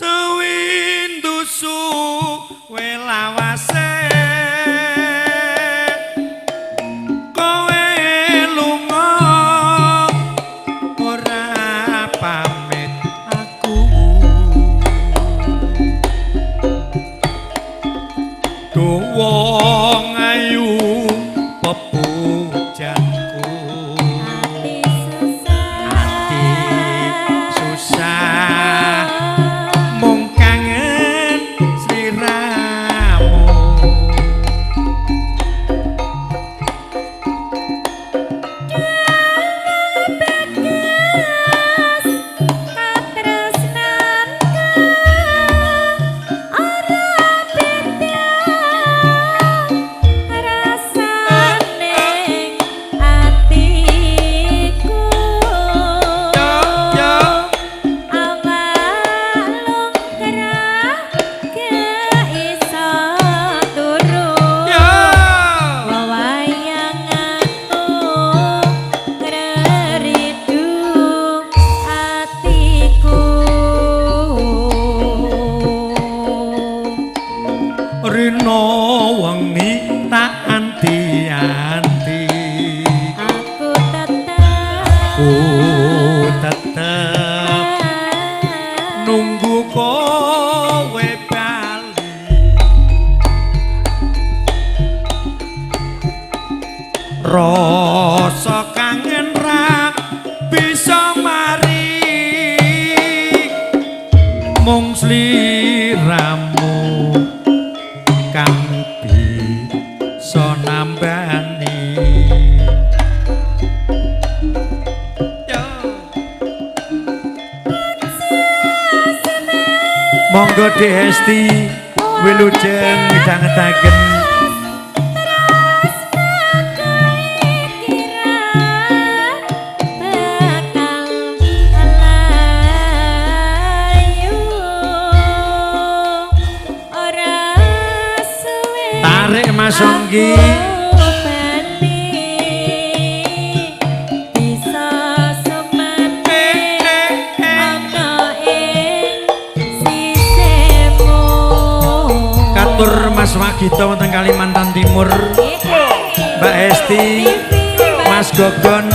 Sewindu suwe lawase kowe lunga ora pamit aku. Duh wong ayu pepujanku, ati susah mung kangen sliramu. Rino wengi tak anti-anti, aku tetep, aku tetep nunggu kowe bali. Rasa kangen ra bisa mari, mung sliramu kang bisa nambani. Yo. Monggo Dehesti wilujeng midhangetaken. Tarik Mas Ongki. Katur Mas Wagito wonten Kalimantan Timur, Mbak Esti, Mas Gogon,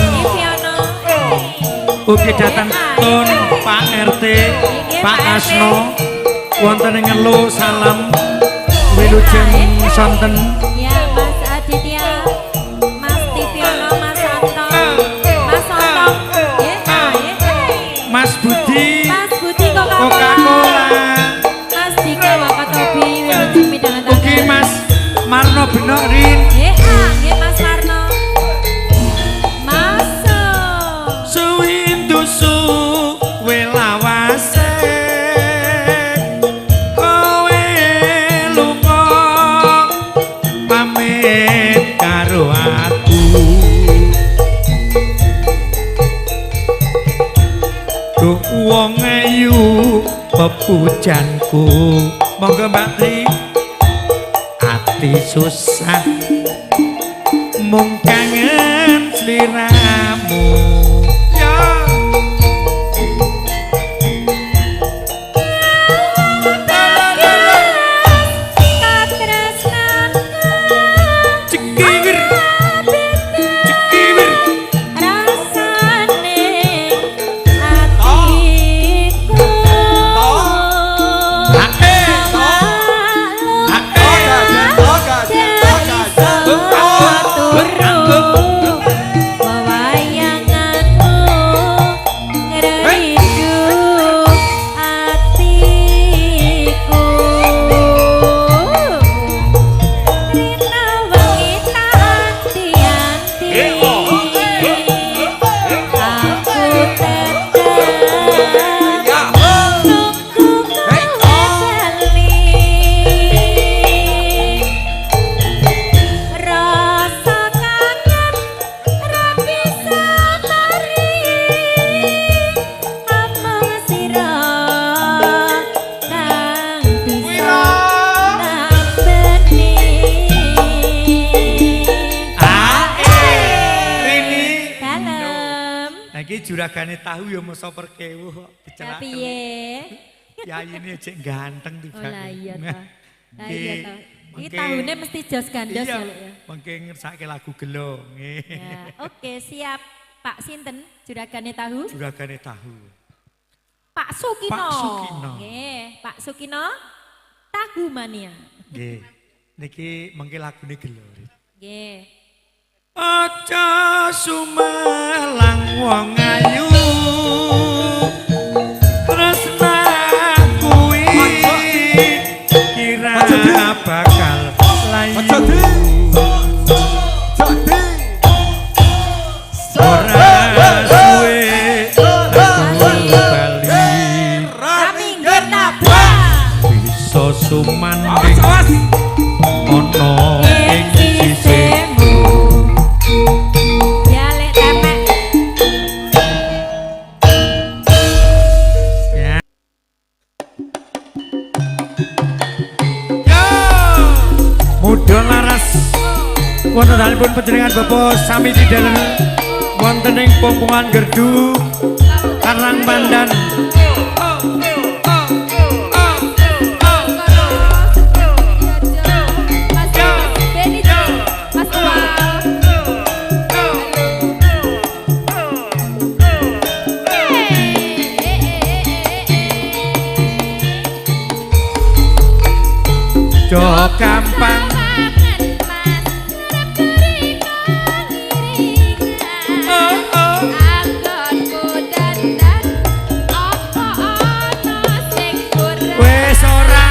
ugi datang Tun Pak RT, Pak Asno, wonten ing Ngelu salam wilujeng sonten. Ya Mas Aditya, Mas Tiviono, Mas Anto, Mas Otong, Mas Budi, Mas Budi Coca-Cola, Coca-Cola, Mas Dika Wakatobi, wilujeng midhangetaken. Ugi Mas Marno Benorin. Nggih Mas Marno. Masuk. Suwindu suwe lawase kowe lunga pamit karo aku. Duh wong ayu pepujanku. Monggo Mbak Tri. Ati susah mung kangen sliramu. Ya. Cekiwir, cekiwir. Rasane atiku. Wawayanganmu ngrindu atiku. Rina wengi tak anti-anti, aku tetep nunggu kowe bali. Rasa kangen ra bisa mari, amung sira kang bisa nambani. Rini. Dalem. Iki juragane tahu ya masa perkewuh kok Lah dicelak. piye? Yayine cek ganteng tiba. Oh lah iya ta. Lah iya ta. Iki tahune mesti jos gandos ya, Lek ya. Mengke ngersake lagu gelo nggih. Ya, oke, siap. Pak sinten juragane tahu? Juragane tahu. Pak Sukino. Pak Sukino. Nggih, Pak Sukino tahu mania. Nggih. Niki mengke lagune gelo. Nggih. Aja sumelang wong ayu tresna kuwi kira bakal layu ora suwe aku bali Minggir nabrak bisa sumanding ana ing sisihmu. Ya Lek temek. Ya. Yo. Muda laras wonten dalemipun panjenengan Bapak sami didalem wonten ing Pompongan Gerdu Karang Pandan. Mas Beni, Mas Wal. Jo gampang wis ora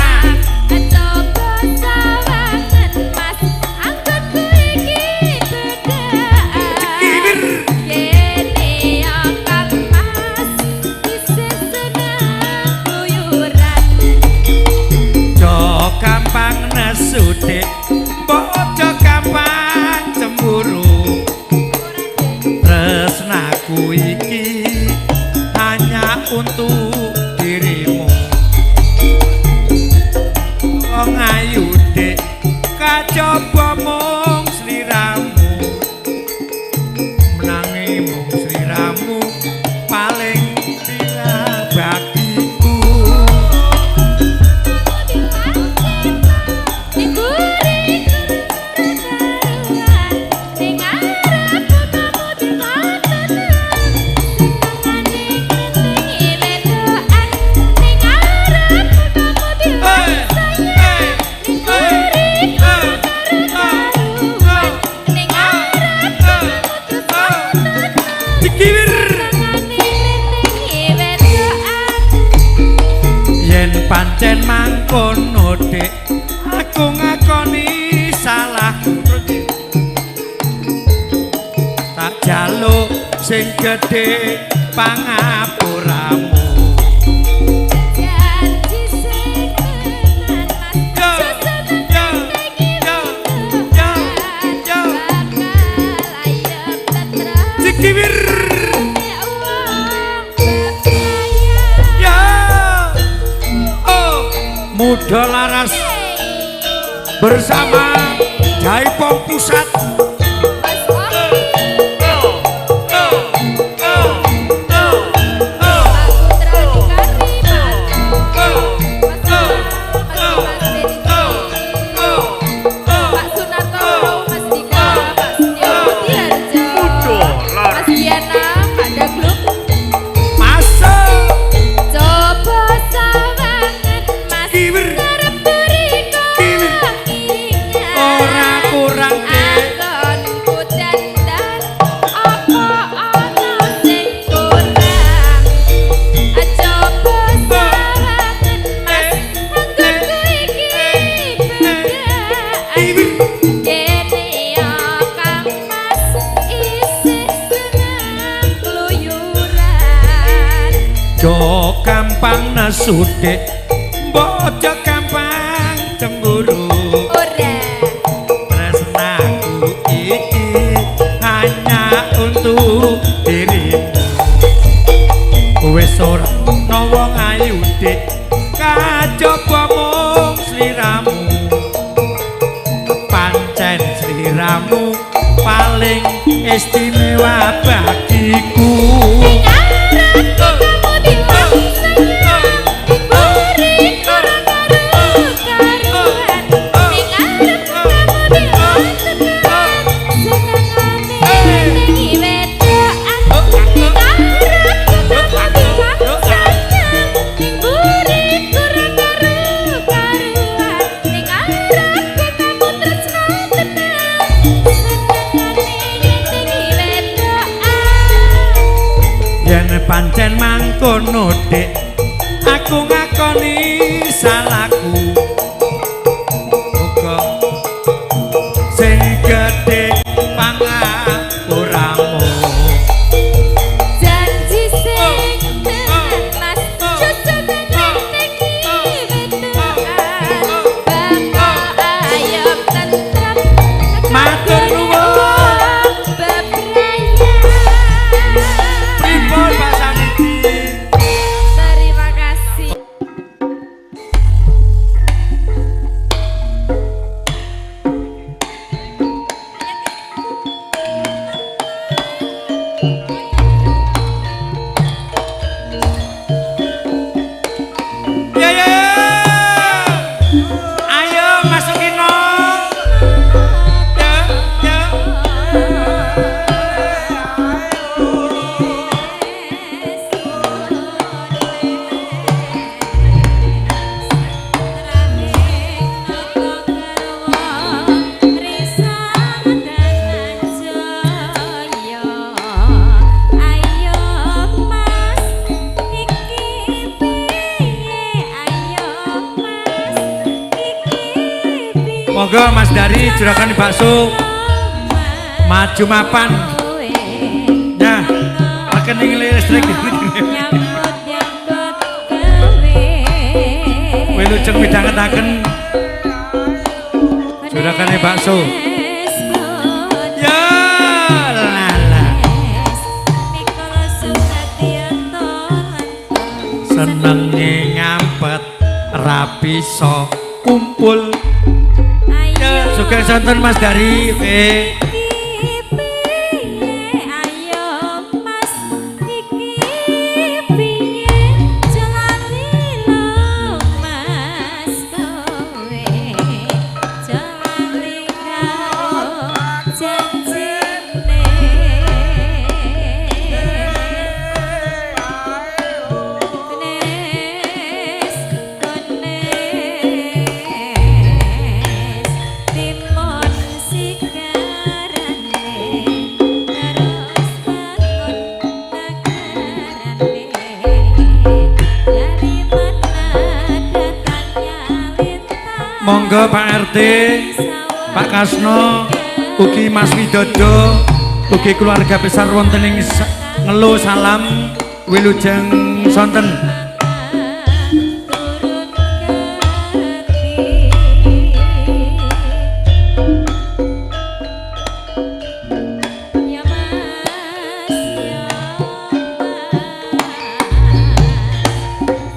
Jo gampang nesu dik mbok aja gampang cemburu tresnaku iki hanya untuk dirimu wong ayu dik kajaba mung sliramu menangi mung sliramu paling pira bagiku. Cikiwir yen pancen mangkono dik aku ngakoni salahku tak jaluk sing gedhe pangapuramu. Yo yo yo yo yo Cikiwir ya oh Muda Laras bersama Jaipong Pusat. Pak Sunarto, Mas Dika, Pak Setio Budiharjo, Mas Diana, Pak Dagluk. Masuk Coba sawangan Mas Kiwir. ngarep mriko Kiwir. ngiringan. Ora kurang dik Anggonku dandan apa ana sing kurang. Coba sawangan Mas anggonku iki bedaan. Kene ya Kang Mas isih seneng kluyuran. Jo gampang nesu dik mbok aja gampang cemburu Ora tresnaku iki hanya untuk dirimu wis ora ana wong ayu dik kajaba mung sliramu pancen sliramu paling istimewa bagiku. Ning arepku kamu bilang sayang. ngakoni salahku. Muga sing gedhe pangapuramu. Janji sing tenan Mas, cucu tenan wedokan, bakal ayem tentrem. Matur nuwun. Bebrayan. Pripun Pak Samidi? Terima kasih. Ya ya. Ayo masukin no. Ya ya. Monggo Mas Dari juragan bakso maju mapan. Nah, rekening listrik. Wilujeng midhangetaken juragane bakso. Ya lala. Senenge ngampet ra bisa kumpul. Ya, sugeng sonten Mas Dari. Ayo Mas iki piye jelali lo Mas kowe jelali karo janjine. Kenes kenes timun sigarane terus bangun negarane. Dari mana datangnya lintang? Monggo Pak RT, Pak Kasno, ugi Mas Widodo, ugi keluarga besar wonten ing Ngelo salam wilujeng sonten. Turun gati. Ya Mas, ya Mas,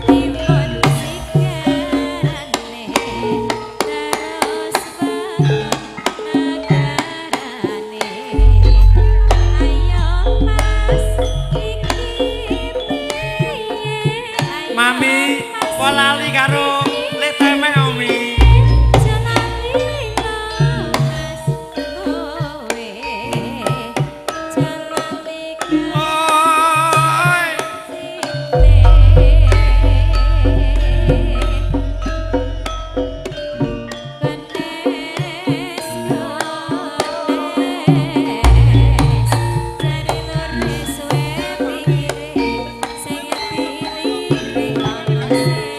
timun sigarane terus bangun negarane. Ayo Mas iki piye? Ayo Mami, Mas, kok lali karo lek temek Omi. Jalali lo Mas kowe, jalali Oi. Kenes kenes jare lore suwe pikire sing dilirik ana sing.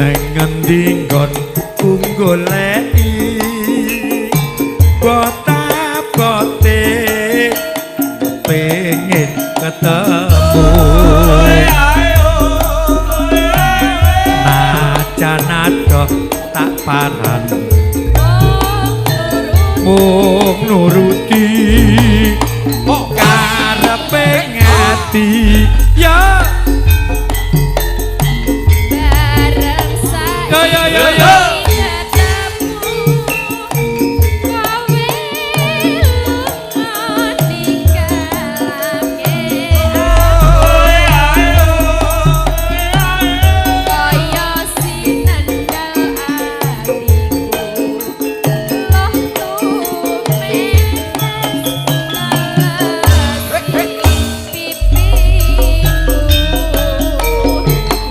Neng ngendi nggonku goleki bota-bote pengen ketemu. Najan adoh tak paran mung nuruti karepe ngati ya. Bareng saiki Yo yo yo yo. ketemu kowe lunga ninggalake aku kaya sinendal atiku loh tumetes nelesi pipiku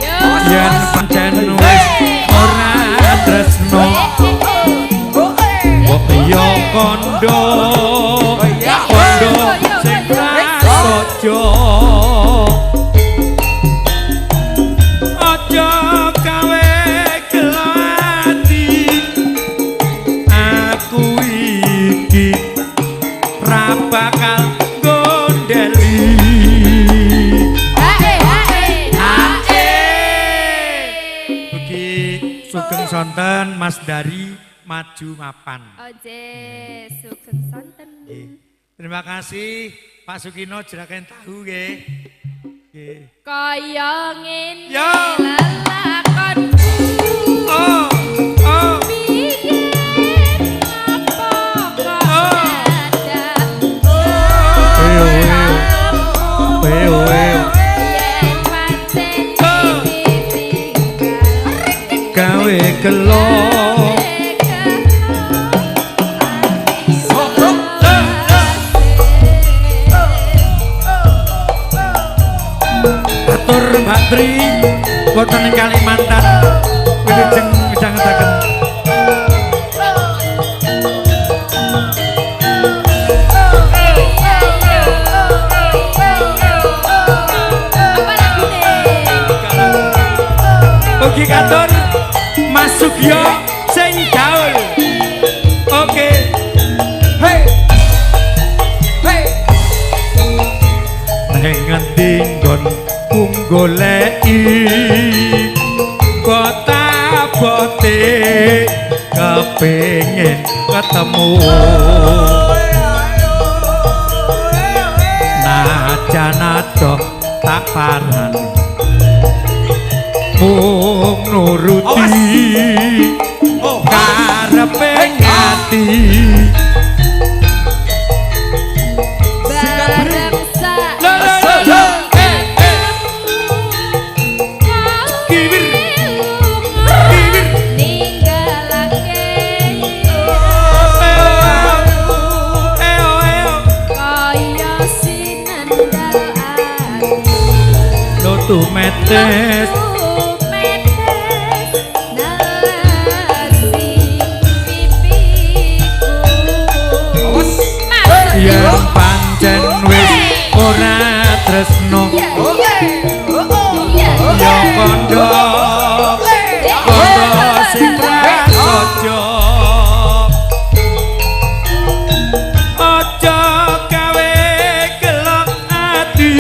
yo. Yen pancen wis ora tresno mbok yo kondo kondo sing prasaja aja gawe gelo ati aku iki ra bakal gondeli. Hae hae hae. Ugi sugeng sonten Mas Dari maju mapan. Oje sugeng sonten. Nggih. Terima kasih Pak Sukino jerakan tahu nggih. Nggih. Kaya ngene Yo. lelakonku. Oh, oh. Biyen apa kok Oh. dadak Eo eo. Eo eo. yen pancen Oh. ditinggal Gawe gelo. Atur Mbak Tri wonten ing Kalimantan. Wilujeng midhangetaken. Apa lagune? Ugi katur Mas Sugyo sing gaul. Oke. Hey. Hey. Neng ngendi nggonku goleki kota-bote kepengin ketemu. Najan adoh tak parani mung nuruti karepe ngati. Bareng Lo lo lo lo. Eh eh. Kiwir. Kiwir. Ninggalake Eo eo. kaya sinendal ati Lotu metes tumetes nelesi pipiku. Awas. Mas yen pancen wis ora tresno iya iya ya kondo kondo sing prasaja aja gawe gelo ati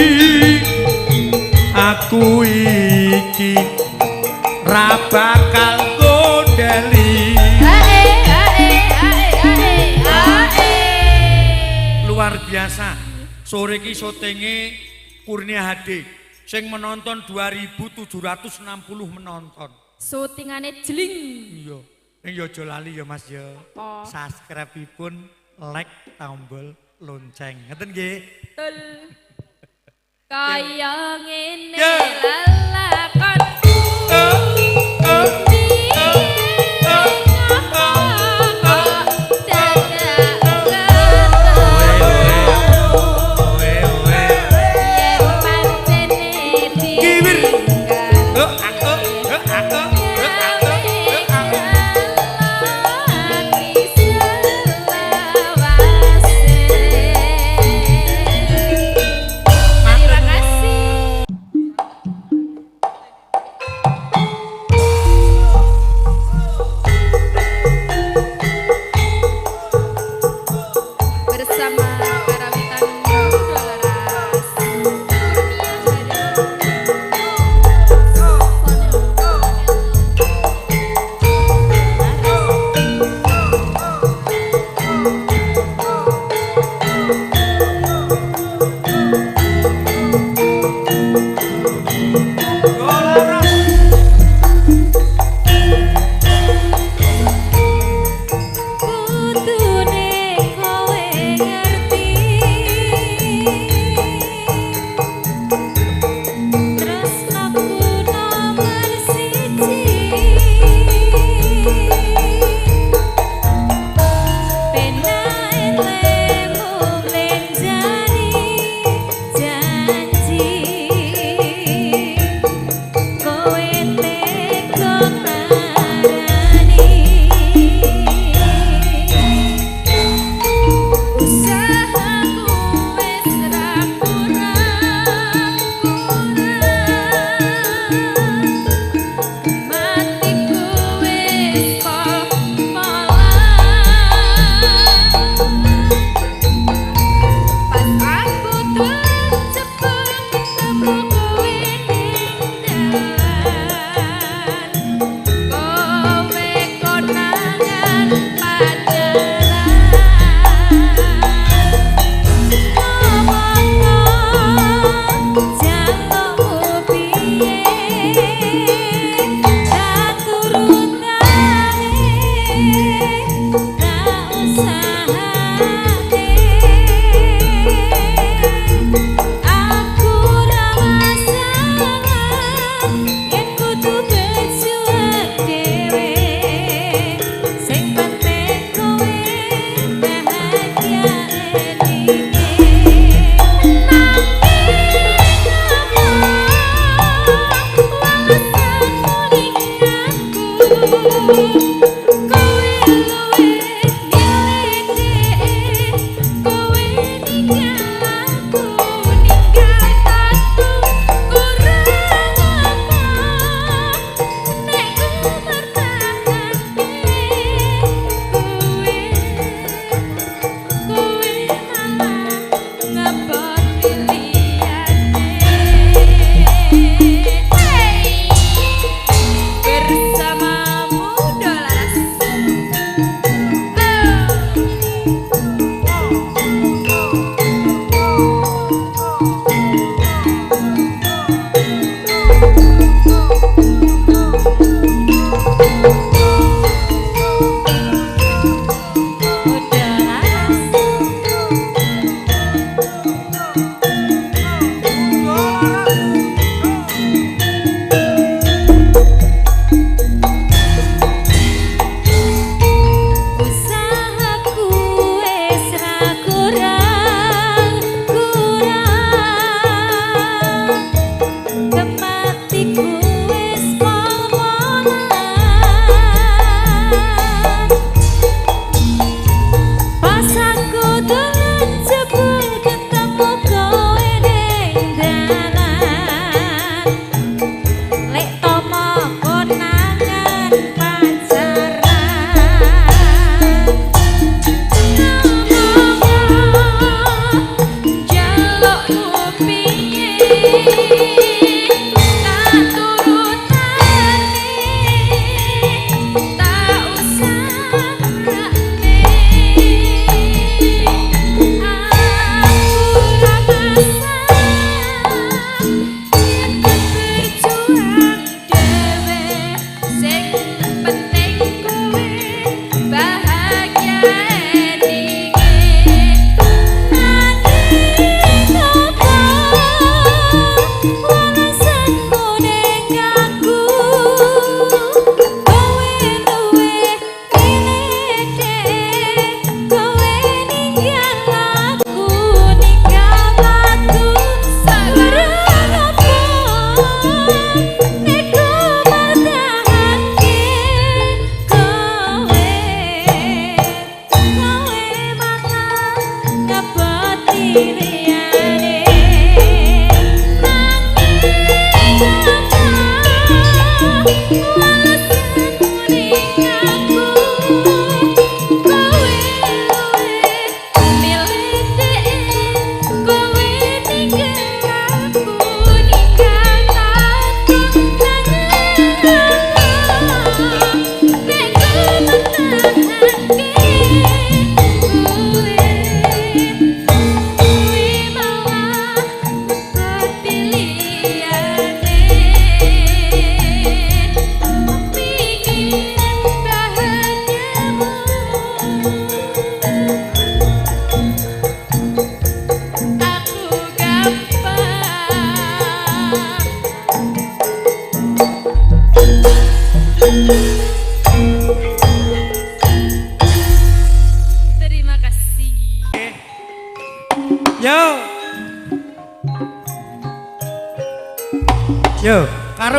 aku iki ra bakal gondeli. Hae hae hae hae hae. Luar biasa. Sore iki syutinge Kurnia HD sing menonton 2760 menonton. Syutingane jeling. Iya. Ning yo aja lali ya Mas ya. Apa? Subscribe-ipun, like, tombol lonceng. Ngeten nggih. Betul. Kaya ngene Ya. lelakonku. Eh, eh, Piye ngapa kok dadak ketemu. Oe oe. Yen pancene Kiwir. ditinggal. Eh, aku, eh, aku, eh, aku, eh, aku. Ati selawase. Terima kasih. Bersamamu.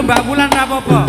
Karo Mbak Wulan ra apa-apa.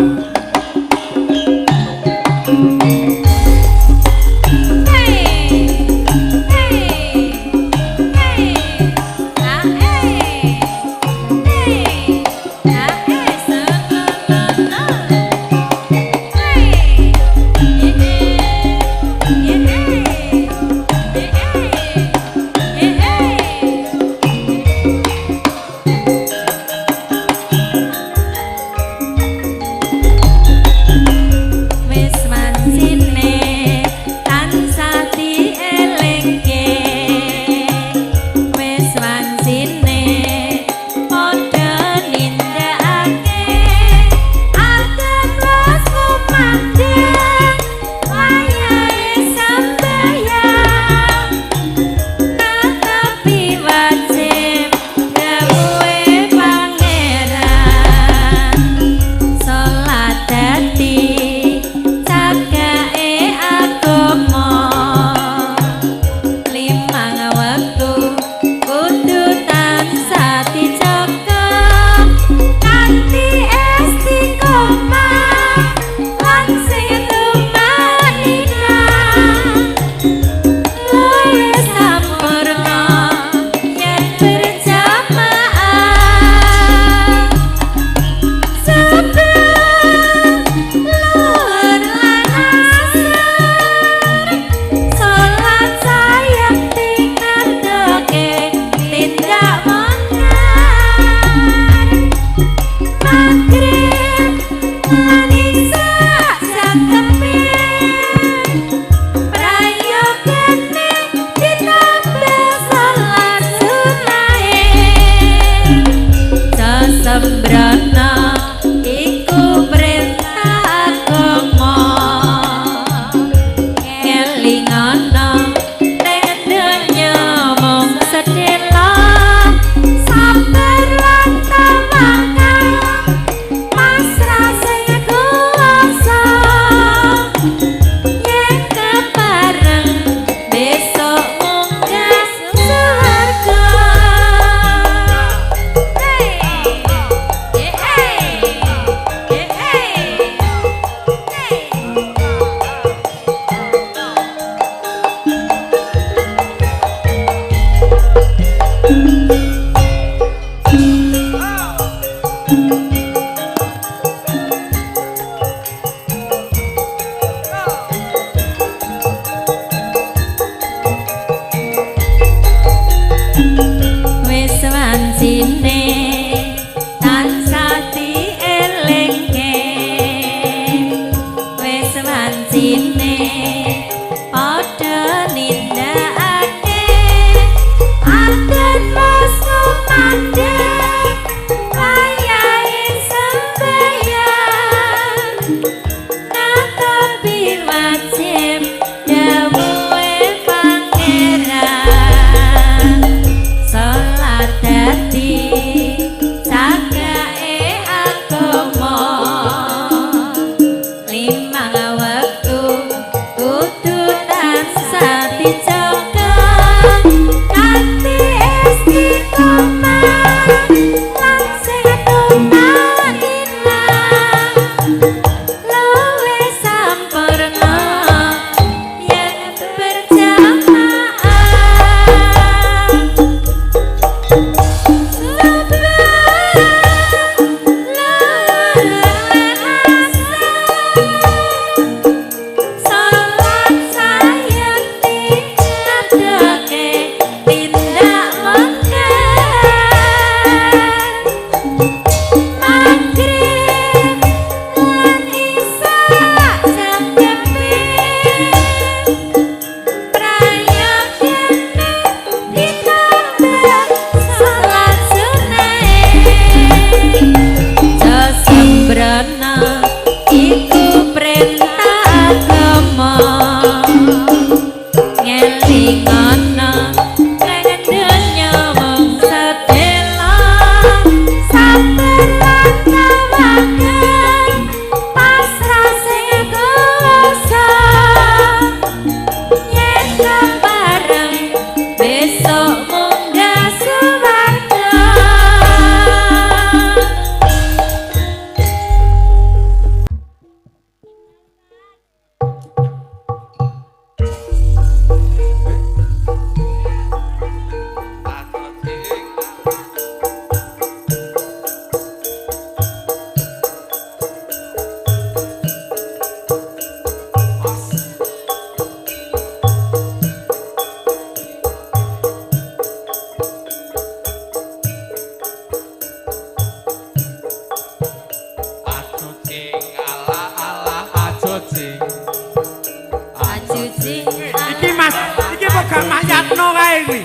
gak mayatno kae kuwi.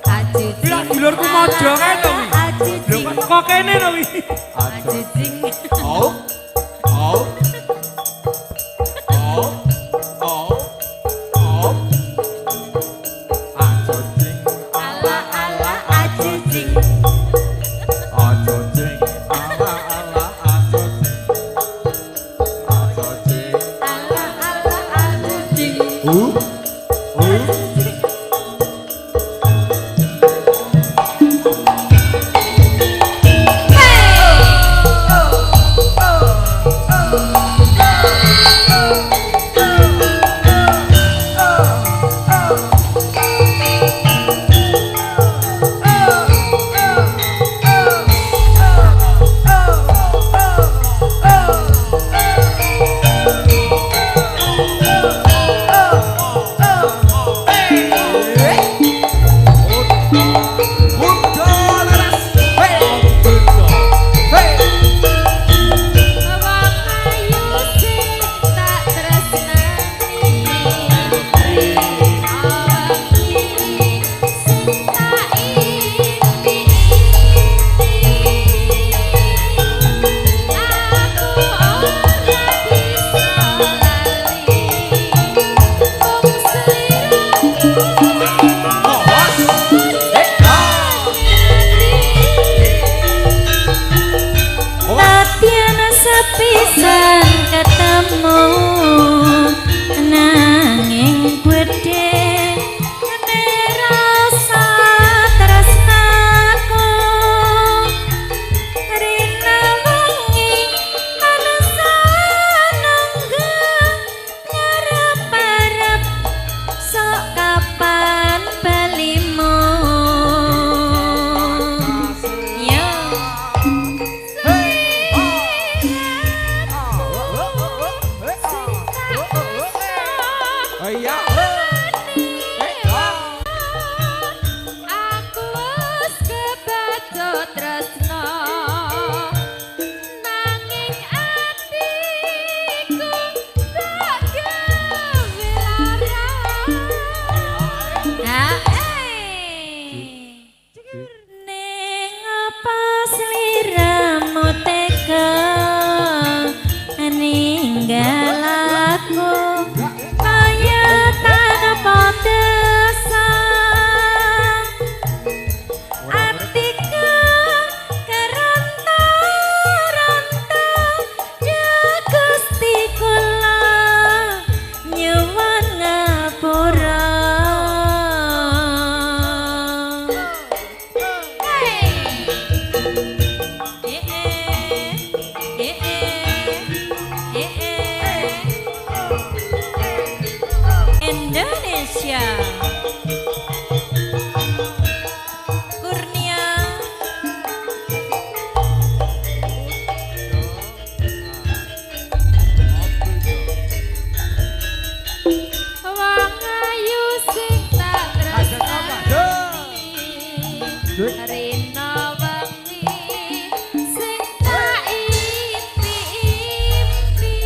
Ajijing. Lah dulurku mojo kae to kuwi. Ajijing. Lho kok kene to kuwi. Ajijing. Oh. Oh. Oh. Oh. Oh. Ajijing. Ala ala ajijing. Ajijing. Ala ala ajijing. Ajijing. Ala ala ajijing. Indonesia. Kurnia. Wong ayu sing tak tresnani, rina wengi sing tak impi-impi.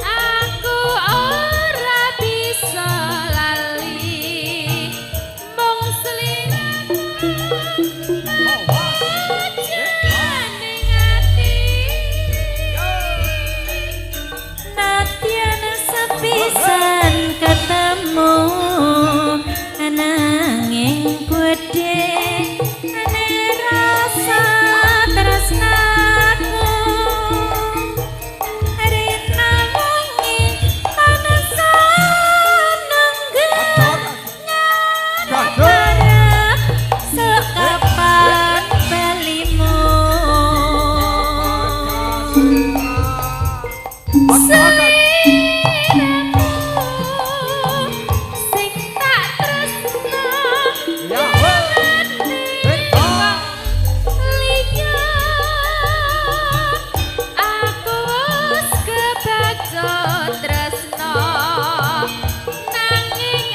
Aku ora bisa lali mung sliramu ning ati. Nadyan sepisan ketemu nanging gedhe ane rasa tresnaku. Rina wengi tansah nunggu ngarep sekapan balimu. Sliramu sing tak tresno liya. Aku wis kebacut tresno nanging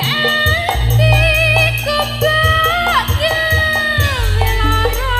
atiku mbok gawe lara.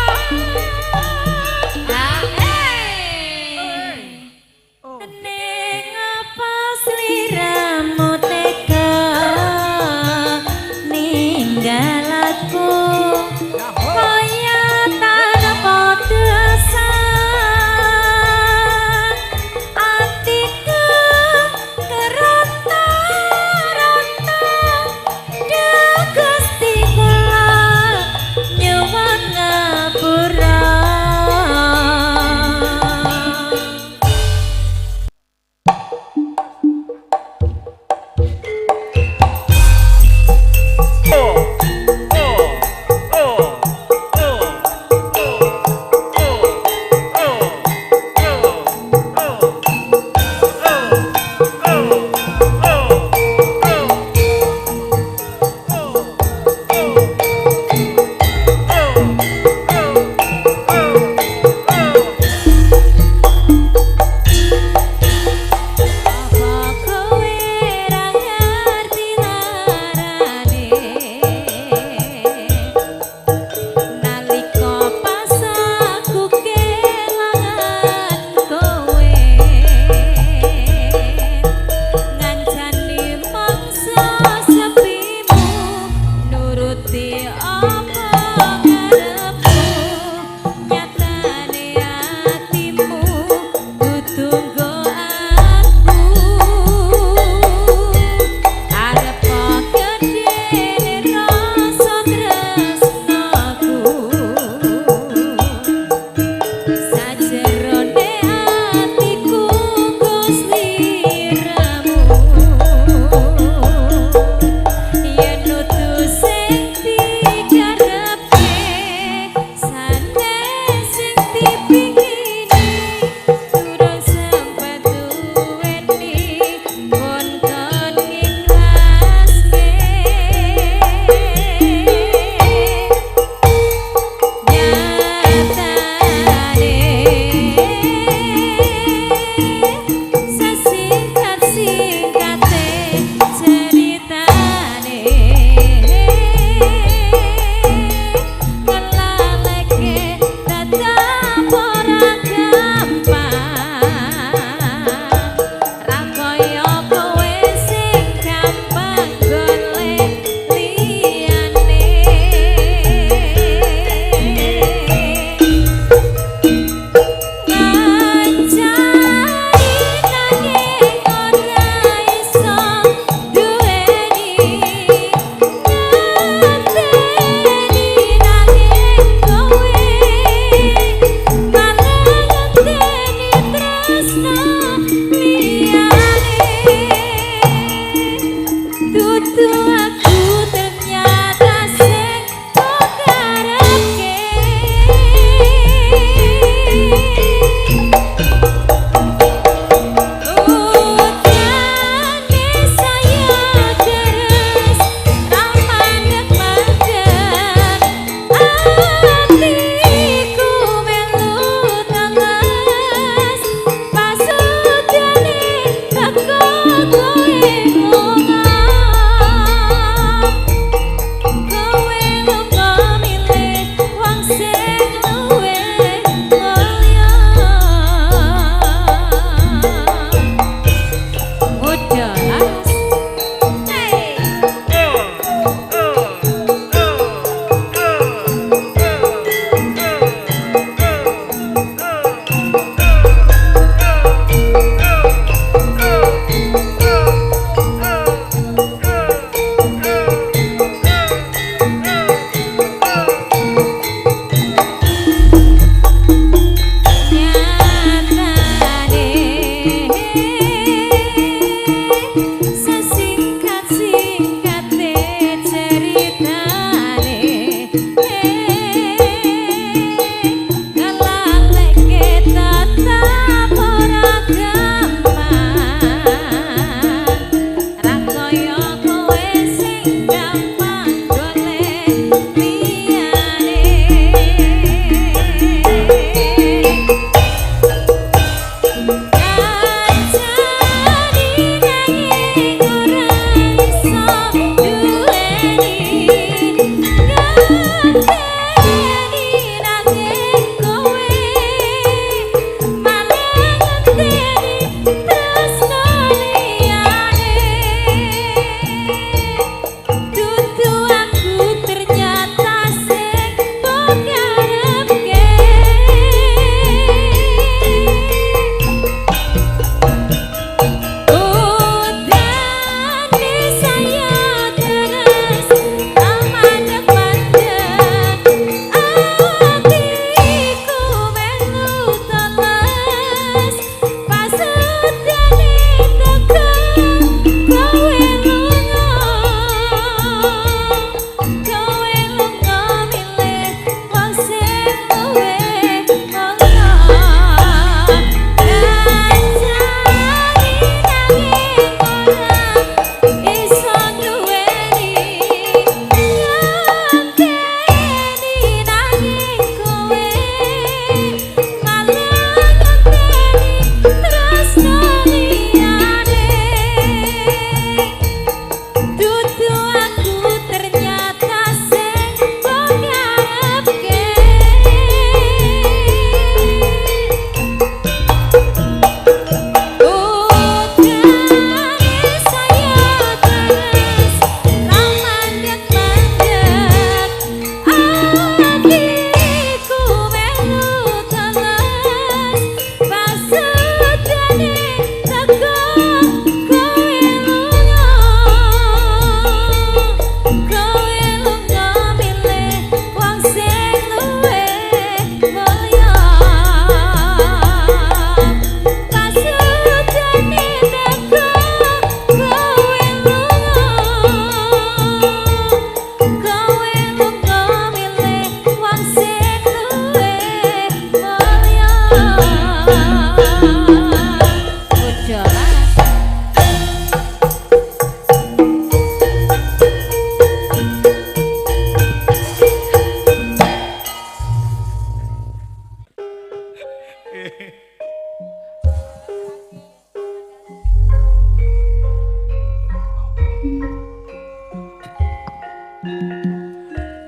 Nggih.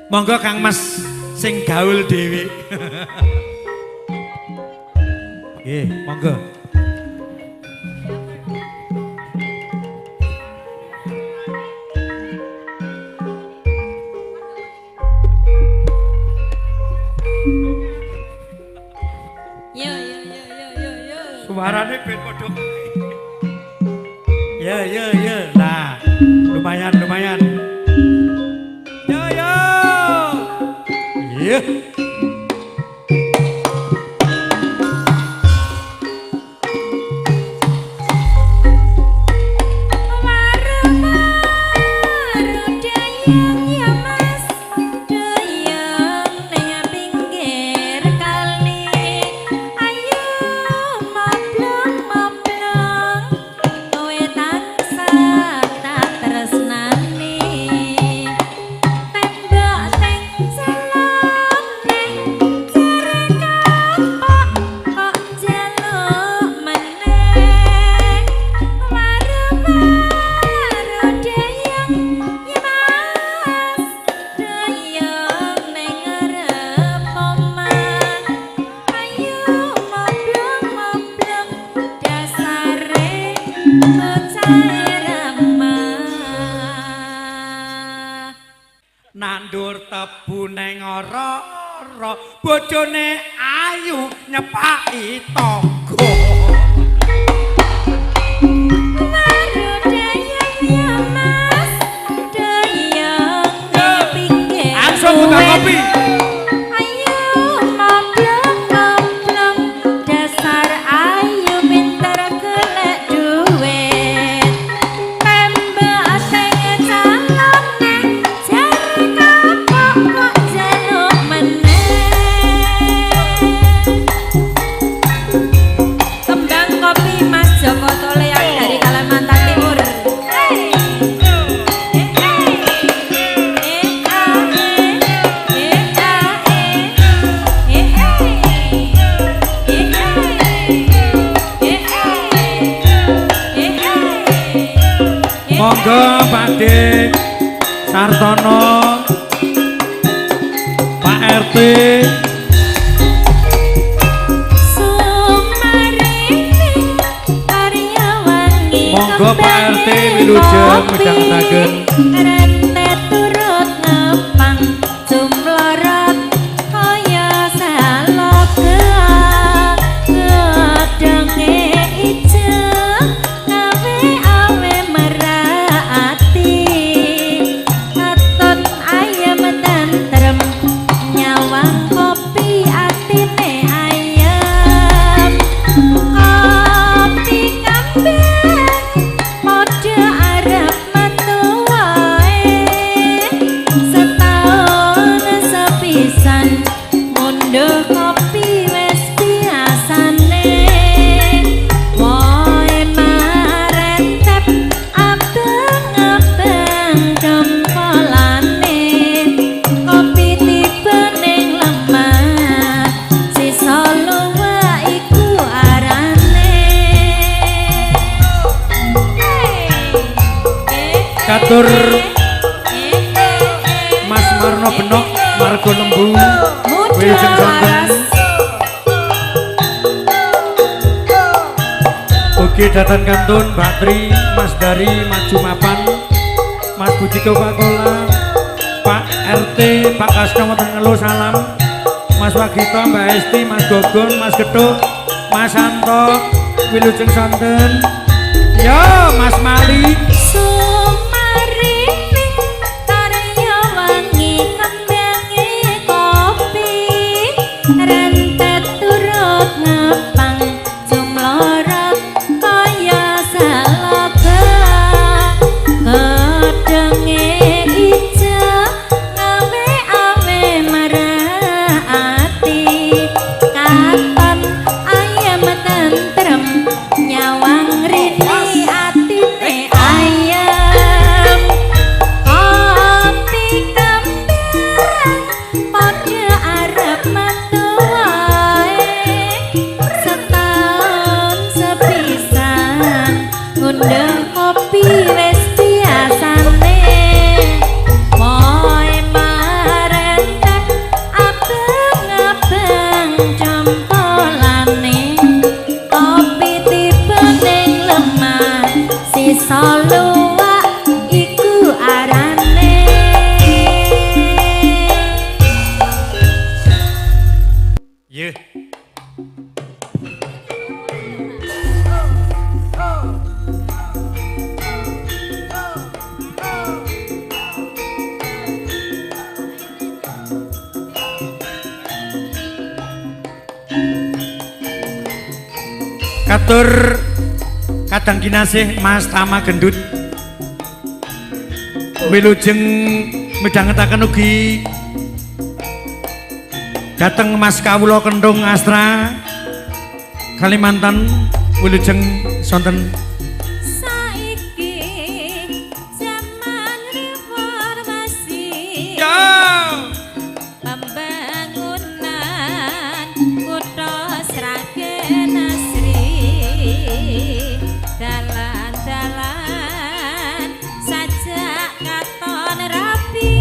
Monggo Kang Mas sing gaul dhewe. Nggih, monggo. Yo yo yo yo yo yo. Suarane ben padha. Ya ya ya. Nah, lumayan lumayan. Yo yo. Iya. Waru-waru dayang ya Mas, dayang ning pinggir kali. Ayo moblong-moblong, kowe tansah tak tresnani. Tembok teng celone, jare kapok kok njaluk meneh. Waru-waru dayang ya Mas, dayang ning ngarep omah. Ayo moblong-moblong, dasare bocah ramah. Nandur tebu neng ora-ora, bojone ayu nyepaki tangga. Waru dayang ya Mas, dayang ning pinggir Langsung buka kopi. Ayo moblong-moblong, dasar ayu pinter golek duit. Tembak teng calone, jare kapok kok njaluk meneh. Kembang kopi Mas Joko Tolean dari Kalimantan Timur. Hey. Eh, eh. Eh, ah, eh. Eh, ah, eh. Eh, eh. Eh, eh. Eh, eh. Eh, eh. Monggo Pak D Sartono, Pak RT, Sumarining karya wangi Monggo Pak RT wilujeng midhangetaken. Rentet turut ngepang jumlorot kaya saloga gedenge ijo ngawe awe merati katut ayem tentrem nyawang kopi atine ayem kopi kambing padha arep metu wae setahun sepisan munduh kopi wis biasane woe marentep abang-abang dempolane kopi tiba ning lemah sisa luwak iku arane. Katur Mas Marno Benok Margo Lembu Muda wilujeng sonten. waras. Ugi datan kantun Mbak Tri, Mas Dari, Maju Mapan, Mas Budi Coca-Cola, Pak RT, Pak Kasno wonten Ngelo salam, Mas Wagito, Mbak Esti, Mas Gogon, Mas Getuk, Mas Santo, wilujeng sonten. Yo, Mas Mali. Sumarining karya wangi kembange kopi rentet turut ngepang jumlorot kaya saloga gedenge ijo ngawe awe merati katon ayem tentrem nyawang rini atine ayem kopi kembang padha arep metu wae. Desa Luwak iku arane. Ye. Katur kadang kinasih Mas Tama Gendut wilujeng midhangetaken ugi dhateng Mas Kawula Kenthung Astra Kalimantan wilujeng sonten. Saiki zaman reformasi, pembangunan kutha Sragen asri, dalan-dalan sajak katon rapi,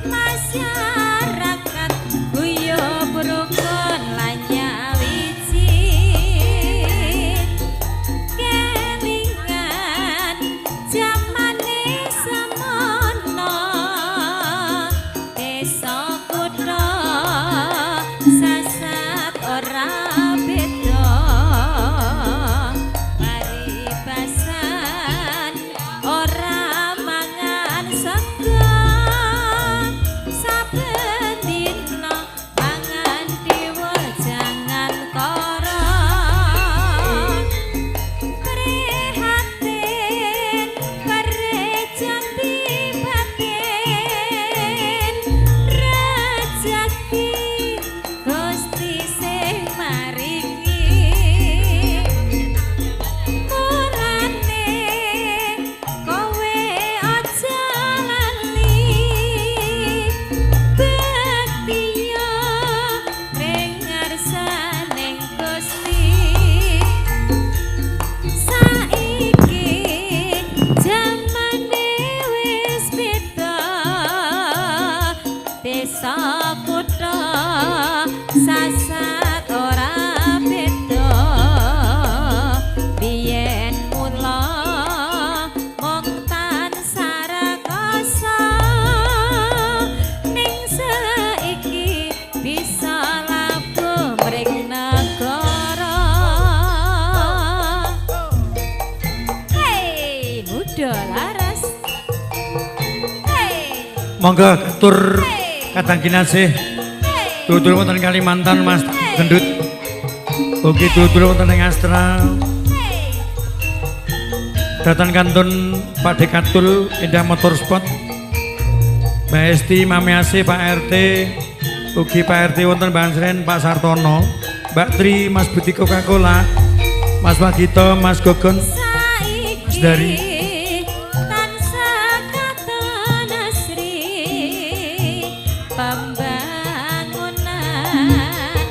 masyarakat guyub rukun lan nyawiji. Kelingan jamane semono, desa kutha sasat ora beda, paribasan ora mangan sego, saben dina mangan dhewe jangan kara. Prihatin perjanti batin, rejeki Gusti sing maringi. Mulane kowe aja lali bektiya ring ngarsaning Gusti. Saiki jamane wis beda, desa kutha sasat ora beda. Biyen mula mung tansah rekoso, ning saiki bisa labuh mring negara. Hei, muda laras. Hei, Monggo katur hey, kadang kinasih hey, dulur wonten Kalimantan Mas Gendut ugi dulur wonten ing Astra hey. dhateng kantun Pak Dekatul Indah Motorsport, Mbak Esti, Mami Asih, Pak RT, ugi Pak RT wonten Bansren, Pak Sartono, Mbak Tri, Mas Budi Coca-Cola, Mas Wagito, Mas Gogon, Saiki Dari. tansah katon asri, pembangunan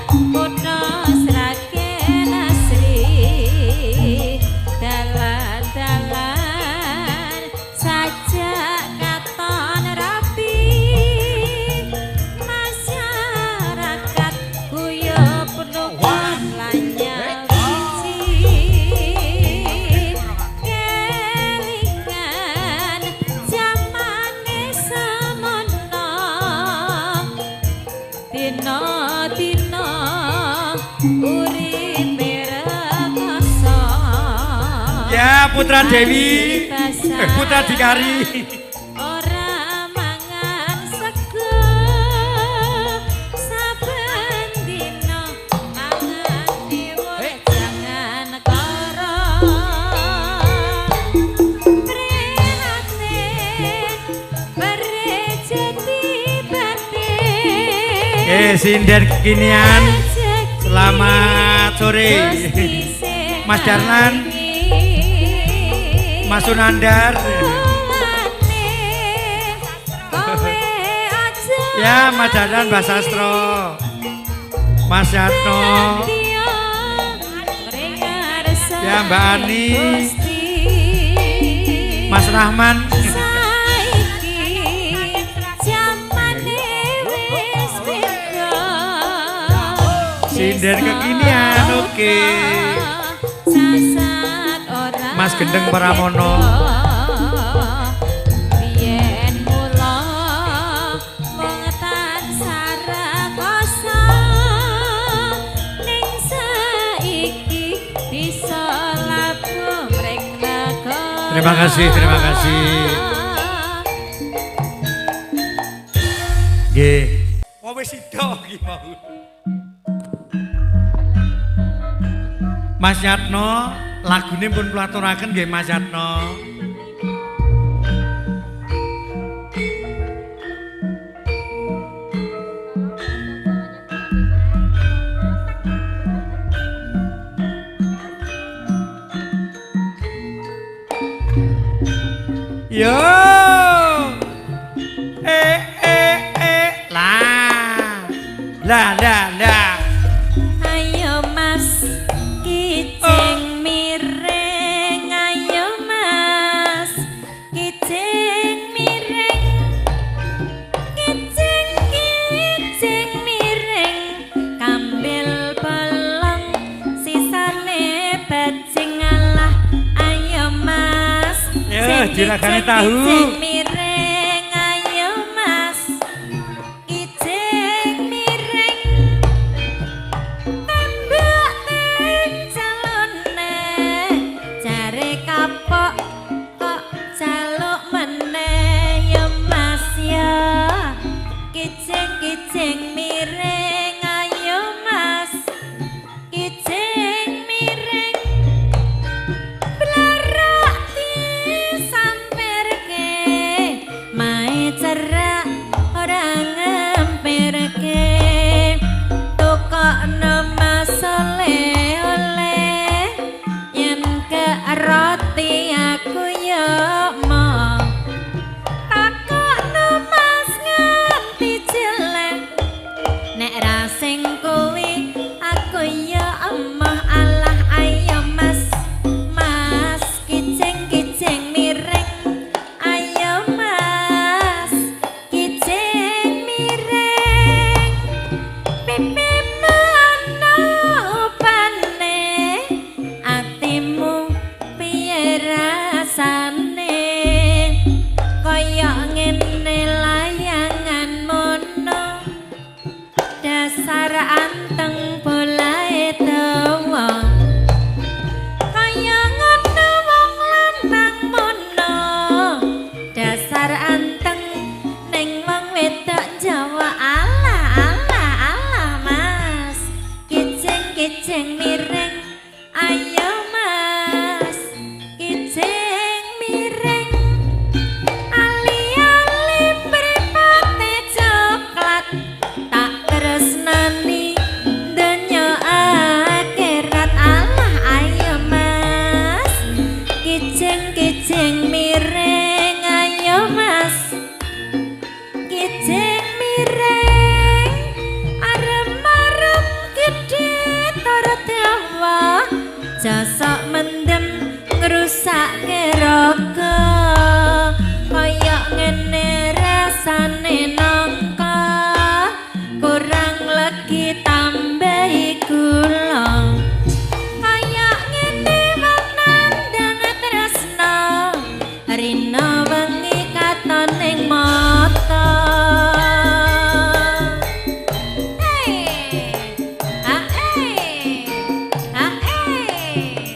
kutha Sragen asri, dalan-dalan sajak katon rapi, masyarakat guyub rukun lan nyawiji. Kelingan jamane semono, dina-dina uripe rekoso. Ya Putra Dewi, Putra Dikari. Ora mangan sego, saben dina mangan dhewe jangan kara. Prihatin berjati batin. Sinden kekinian, selamat sore. Mas Darlan, Mas Sunandar. Ya, Mas Darlan, Mbak Sastro, Mas Yatno, ya Mbak Ani, Mas Rahman. Sinden kekinian, oke. Mas Gendeng Pramono. Biyen mula mung tansah rekoso ning saiki bisa labuh mring negara. Terima kasih, terima kasih. Nggih. Wong wis sida iki mau. Mas Yatno, lagune pun kula aturaken nggih Mas Yatno. Yo. Eh eh eh lah. Lah lah lah. Ayo Mas kijing miring, ayo Mas kijing miring, kijing kijing miring, kambil bolong sisane bajing alah. Ayo Mas Ya, juragane tahu. Kijing miring, ayo Mas kijing miring, tembak calone jare kapok kok jaluk meneh. Ya Mas ya kijing kijing miring, ayo Mas kijing miring, blarak disamperke mae cerak ora ngempirke, tukokno Mas oleh-oleh yen ke roti aku ya mau takokno Mas nganti jelek, nek ra sing kuwi aku ya emoh alah. Ayo Mas, Mas kijing kijing miring, ayo Mas kijing miring, pipi mana upane atimu piye rasane, kaya ngene layangan mono dasar anteng bolahe dawa, kaya ngono wong lanang mono dasar anteng ning wong wedok Jawa. Alah alah alah Mas kijing kijing miring, ayo Mas kijing miring, ali-ali mripate coklat tak tresnani donya akhirat. Alah ayo Mas kijing kijing miring, ayo Mas kijing miring, arem-arem gedhe tur dawa jasok mendem ngrusake raga, kaya ngene rasane nangka kurang legi tambahi gula, kaya ngene wong nandhang tresna rina wengi katon ning mata. Hey, ah eh, ah eh.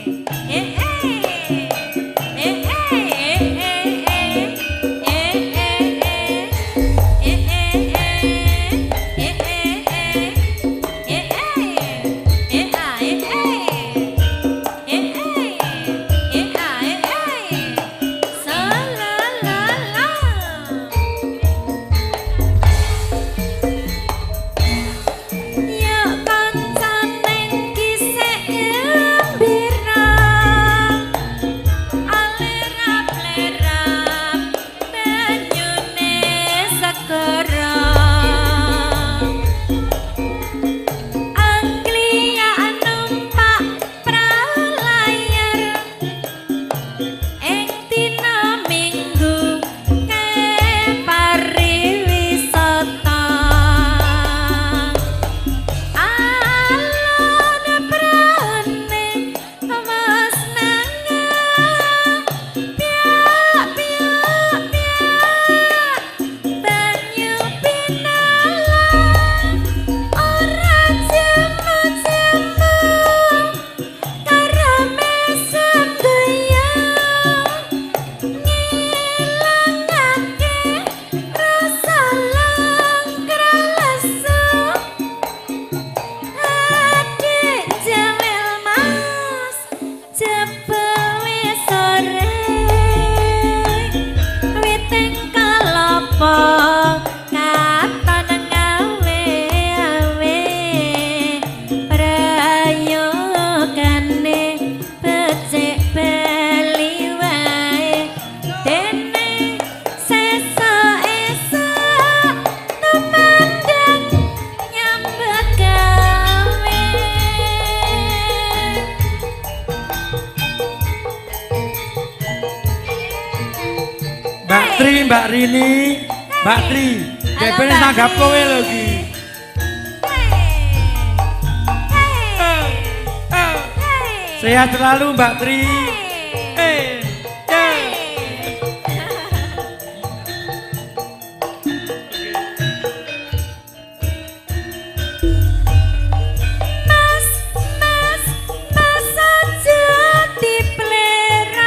Mbak Tri, Mbak Rini, Mbak Tri. Depene nanggap kowe lho iki. Sehat selalu Mbak Tri. Mas, mas, mas aja diplerai.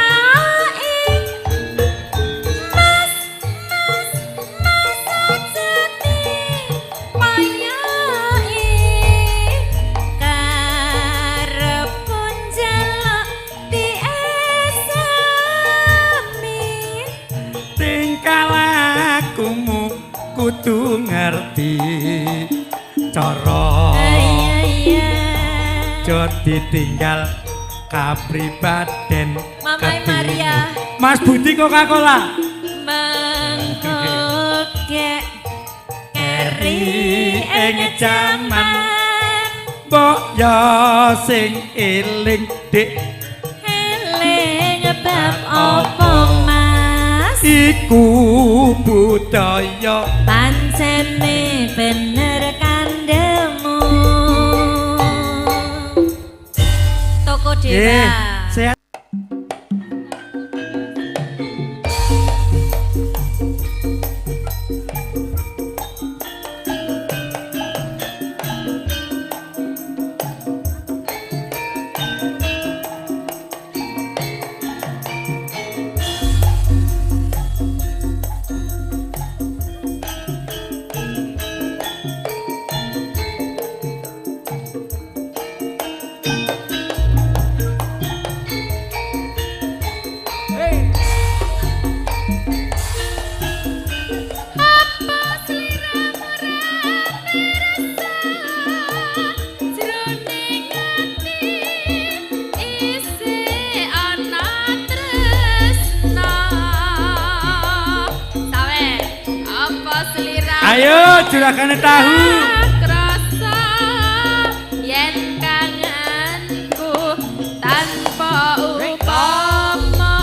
Mas, mas, mas aja dipayai. Karepun njaluk diesami. Tingkah lakumu kudu ngerti cara. Iya iya. Aja ditinggal kapribaden. Mamai Maria. Mas Budi Coca-Cola. Mengkoke keri ing jaman Mbok yo sing eling dik eling bab opo Mas iku budaya pancene bener kandhemu. Toko Dewa. Sehat. Jroning ati isih ana tresna. Sawe, apa sliramu Ayo juragane tahu. Krasa yen kangenku tanpa upama.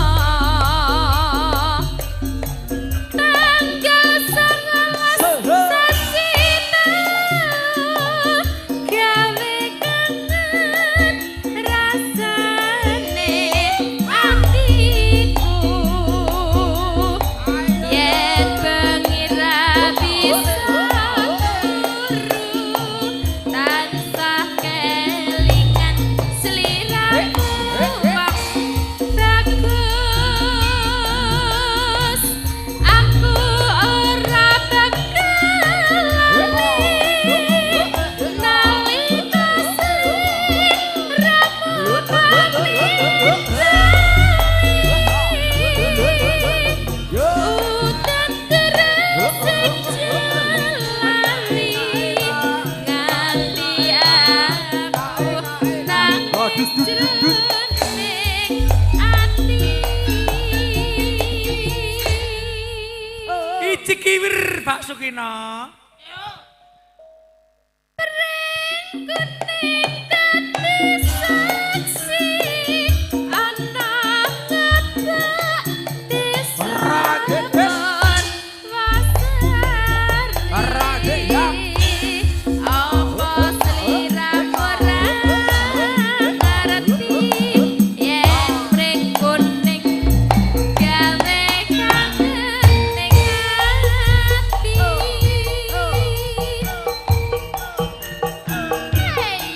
Tanggal 19 sasi mau gawe kangen rasane atiku. Yen bengi ra bisa turu tansah kelingan sliramu wong bagus. Aku ora bakal lali nalika sliramu pamit lali. Udan teresik jelali ngali aku nangis jroning ati. Iji kiwir Pak Sukino. Pring kuning dadi saksi ana ngebak desa Wasari. Apa sliramu ora ngerti yen pring kuning gawe kangen ning ati. Hey.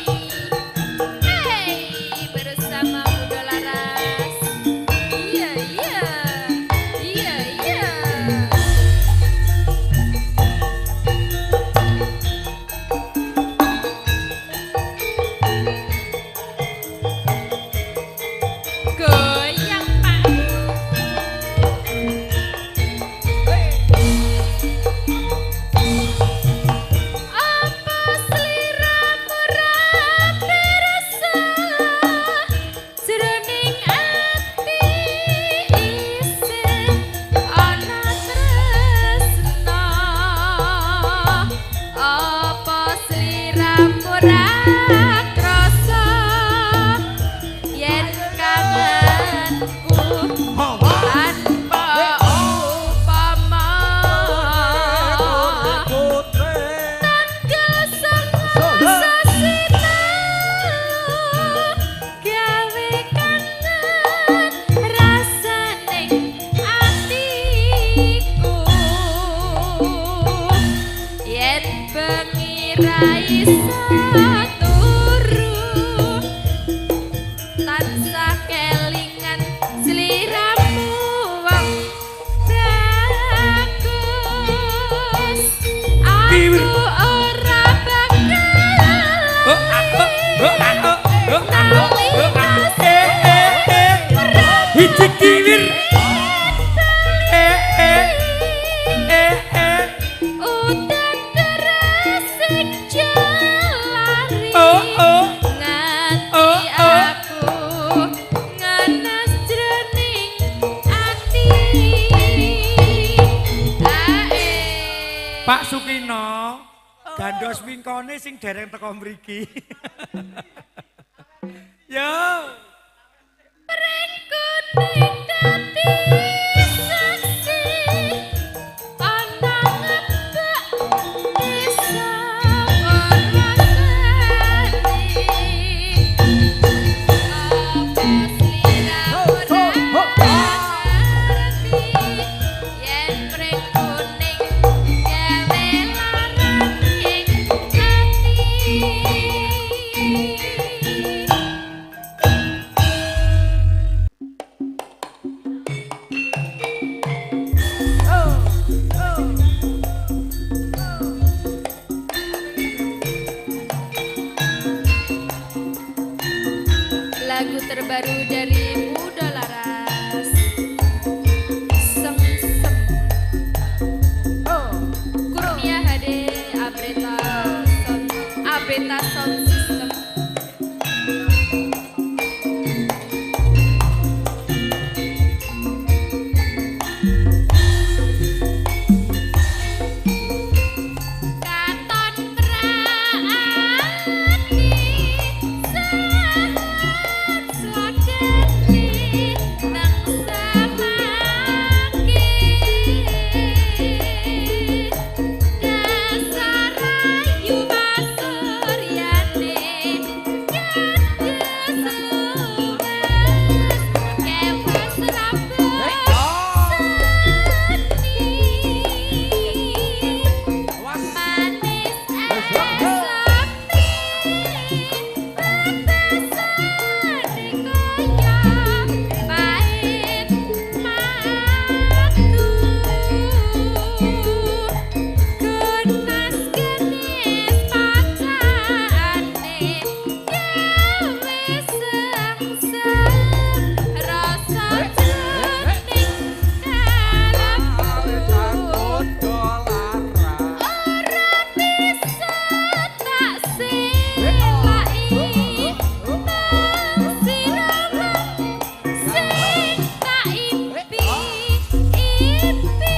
Gandos wingkone sing dereng teko mriki. Yo. Pring kuning dadi saksi ana ngebak desa ora seni. Apa sliramu ora ngerti yen pring kuning gawe laraning ati. Lagu terbaru dari Muda Laras, Sem Sem. Kurnia HD Abreta Sound, Abreta Sound System. Katon praati sahat slakeni nang samake dasar ayu masuryane kados luwes kewas rambut seni manis eseme bebasane kaya pait matu genas genis pacane gawe sengsem rasa jroning dalamku. Ora bisa tak selaki mung siramu sing tak impi impi.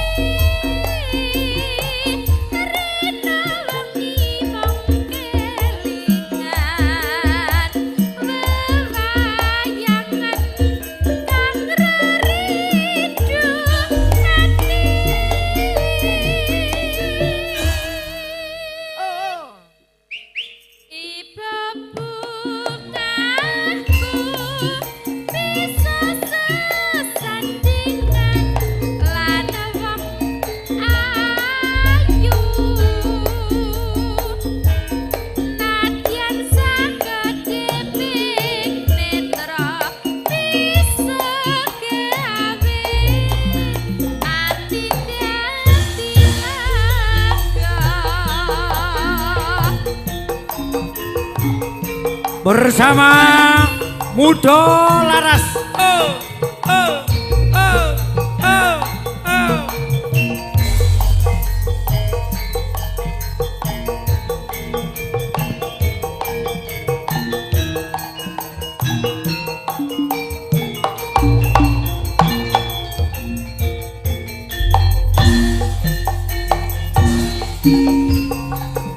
Rena wengi mung kelingan wewayangan kang reridu ati. Ibu bungahku bisa sesandingan lan wong ayu. Nadyan sakedhiping netra bisa gawe ati dadi lega. Bersama Muda Laras. Oh, oh, oh, oh, oh.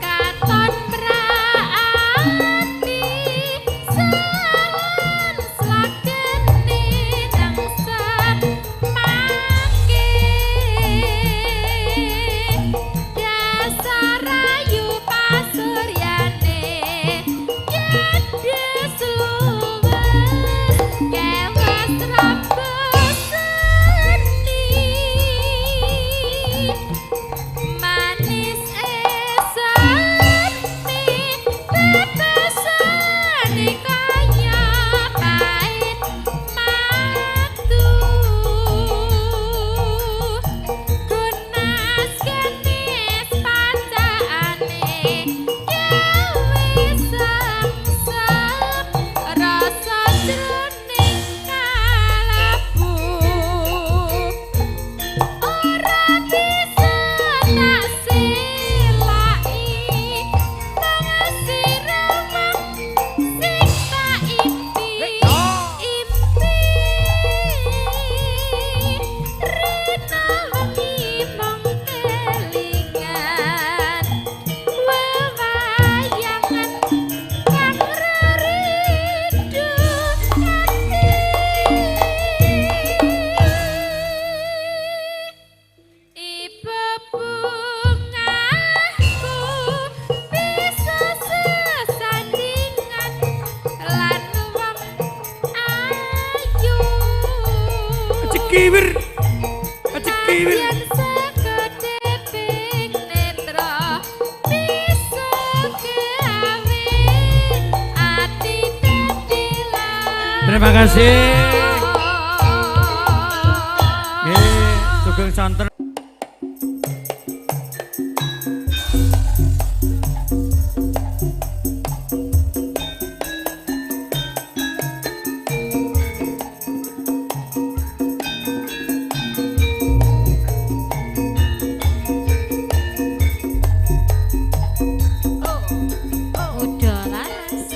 Katon praati salan slakeni Cikiwir. Cikiwir. Sekedheping netra bisa gawe ati dadi Terima kasih. Nggih, sugeng sonten. Udah laras.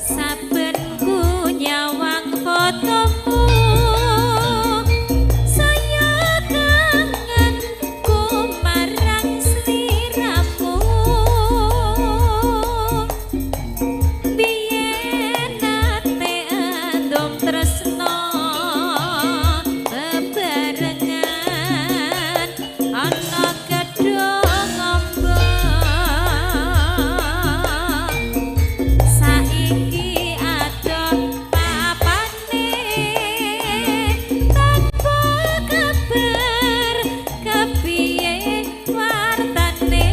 Saben ku nyawang fotomu, saya kangen ku marang sliramu. Biyen nate endom tresno bebarengan ana gedhong ombo. Saiki adoh papane tanpa kabar kepiye wartane.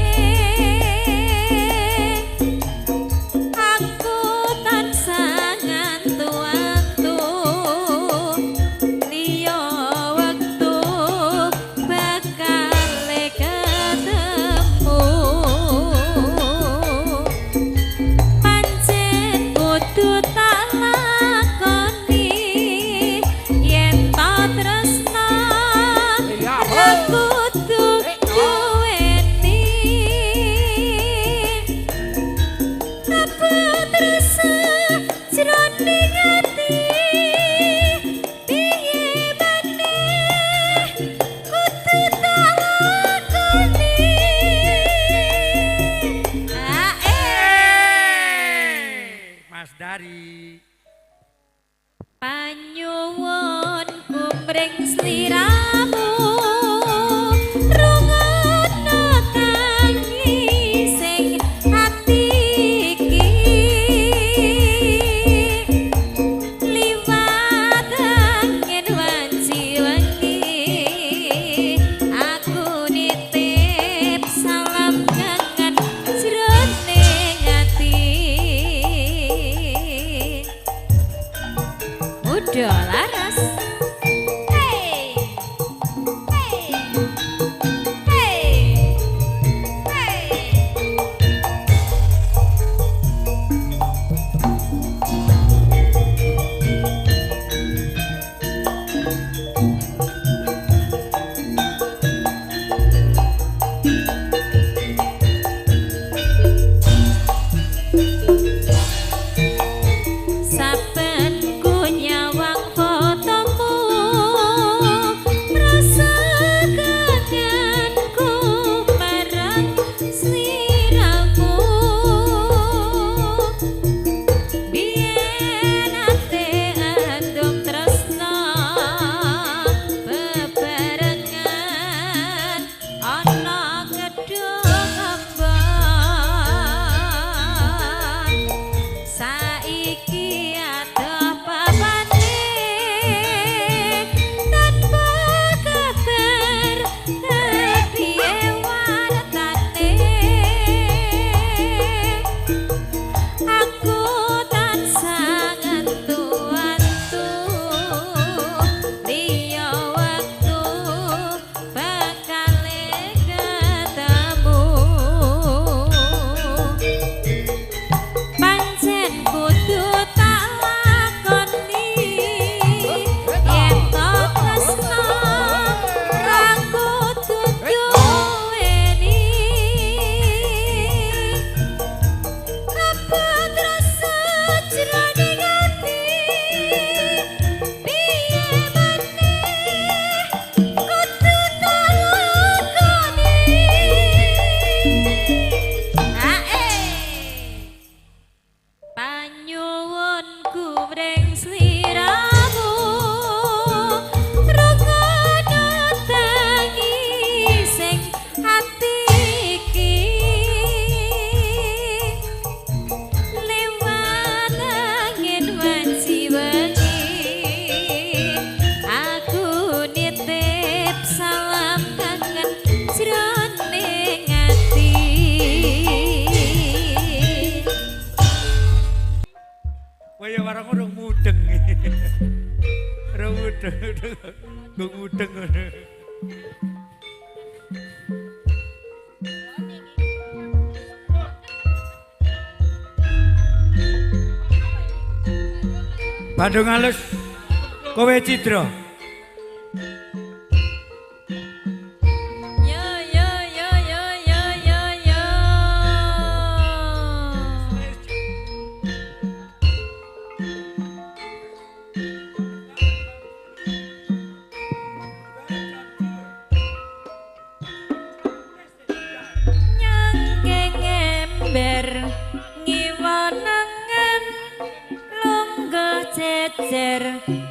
Aku tansah ngantu-antu liya wektu bakal ketemu. Pancen kudu tak lakoni yen ta tresna ra kudu duweni. Abot rasa jroning ati piye maneh kudu tak lakoni. Mas Dari. Panyuwun kumring sliramu rungono tangising ati iki. Liwat angin wanci wengi aku nitip salam kangen jroning ati. Udah laras. Hey, hey, hey, hey. Saben ku nyawang fotomu, Mudeng, gung mudeng ngono. Bandung Halus, kowe Cidra. Yo yo yo yo yo yo yo. Nyangking ember ngiwa nengen lungguh jejer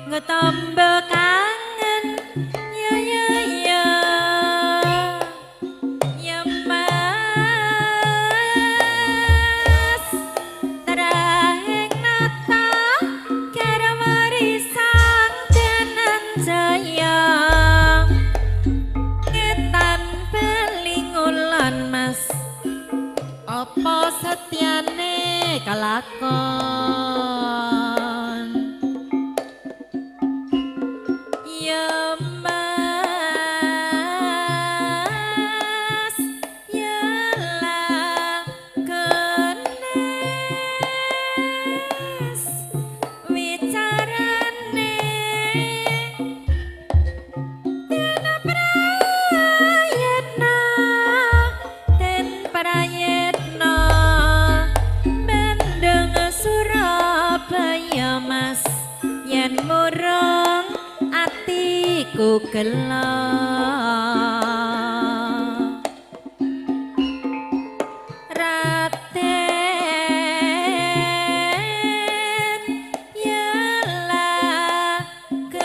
ngetombo kangen yo yo yo ya Mas terahing nata karo warisan tenan jaya ngetan bali ngulon Mas apa setyane kalakon ya Mas ya lakenes wicarane den prayitna den prayitna mendung Surabaya Mas yen murung atiku gelo Raten ya lakenes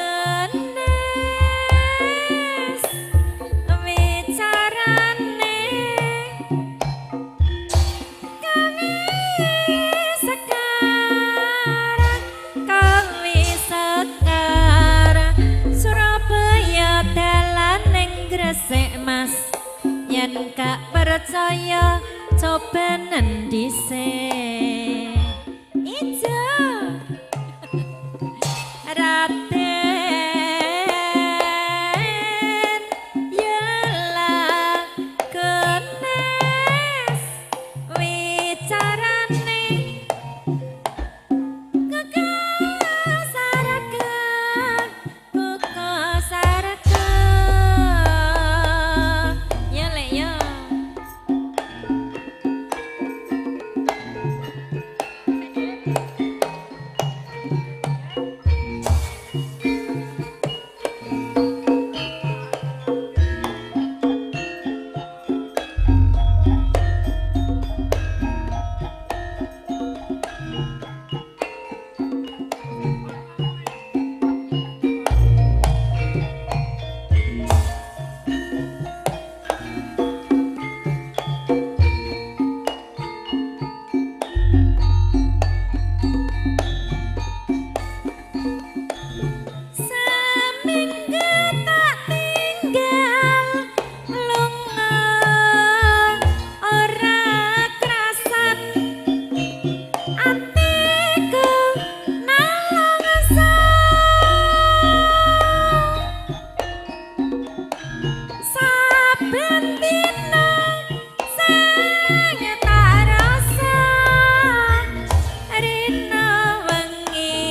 wicarane kami sekarang kami sekarang Surabaya dalan ning Gresik Mas yen gak percaya cobanen dhisik ijo Raten ya lakenes wicarane kekasaraken kekasaraken ya lek ya. Seminggu tak tinggal lunga ora krasan atiku nalangsa saben dina sing tak rasa rina wengi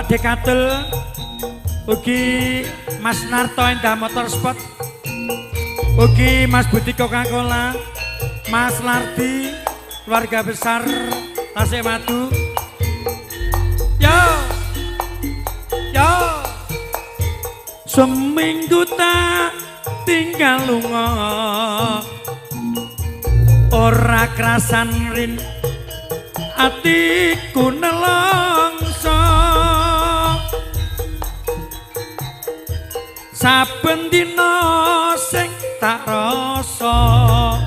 Pak Dekatel, ugi Mas Narto Endah Motorsport, ugi Mas Budi Coca-Cola, Mas Lardi, keluarga besar Tasik Madu. Yo, yo, seminggu tak tinggal lunga, ora krasan rin atiku nelongso. Saben dina sing tak rasa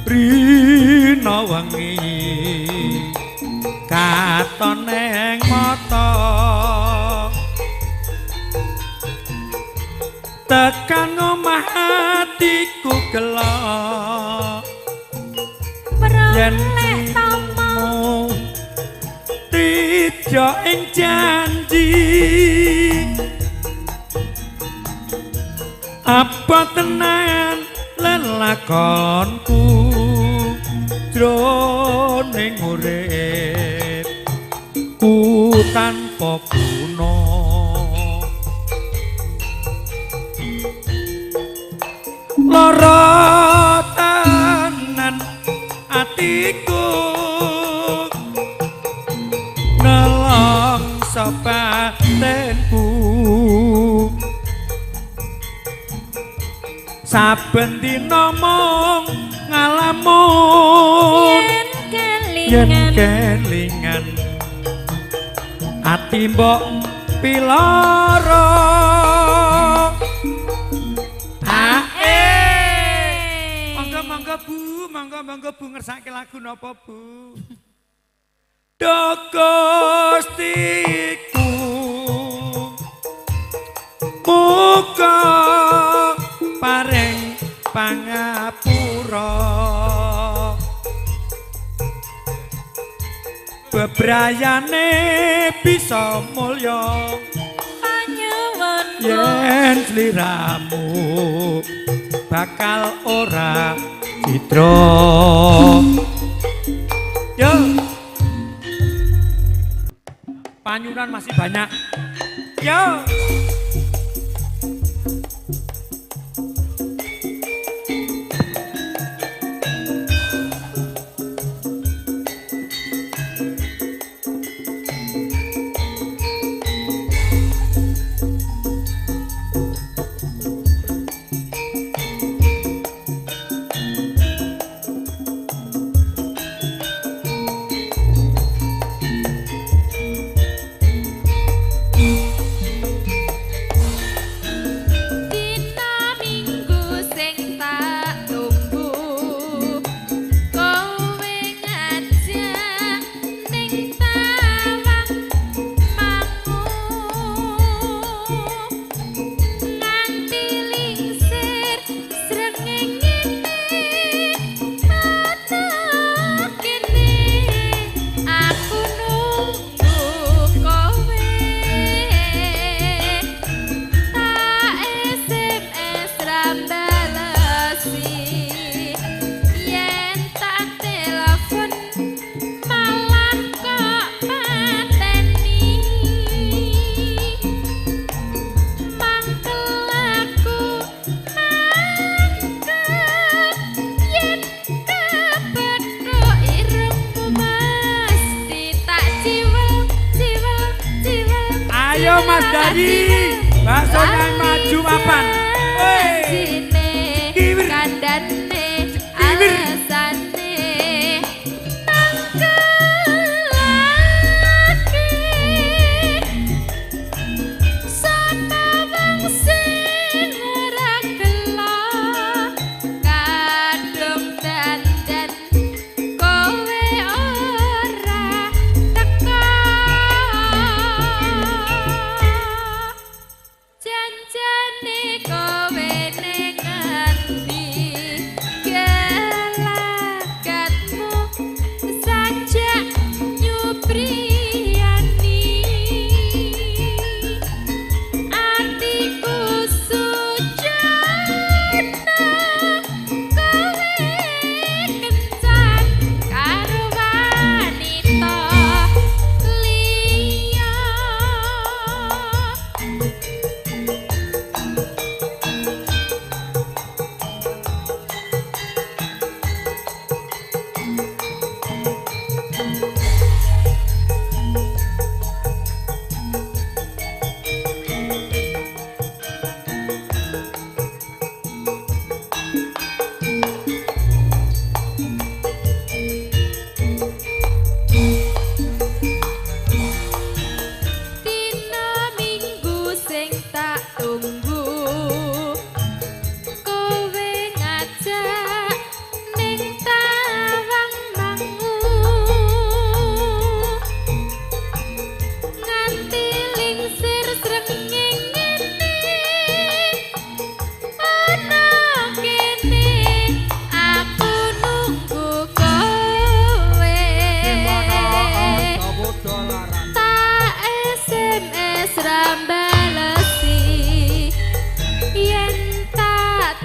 rina wengi katon ing mata, tekan omah atiku gelo yen trimo tejo ing janji. Apa tenan lelakonku jroning urip ku tanpa guna? Lara tenan atiku nelongso batinku, saben dina mung ngalamun yen kelingan ati mbok piloro. Ae, monggo monggo Bu, monggo monggo Bu, ngersake lagu napa Bu? Do Gustiku muga paring pangapura, bebrayane bisa mulya panyuwunku yen sliramu bakal ora cidra. Yo, panyunan masih banyak. Yo. Ayo Mas Dari, baksonya maju mapan. Woi, kandane alasane tangkelake sapa wong sing ora gelo kadung dandan kowe ora teko janjane.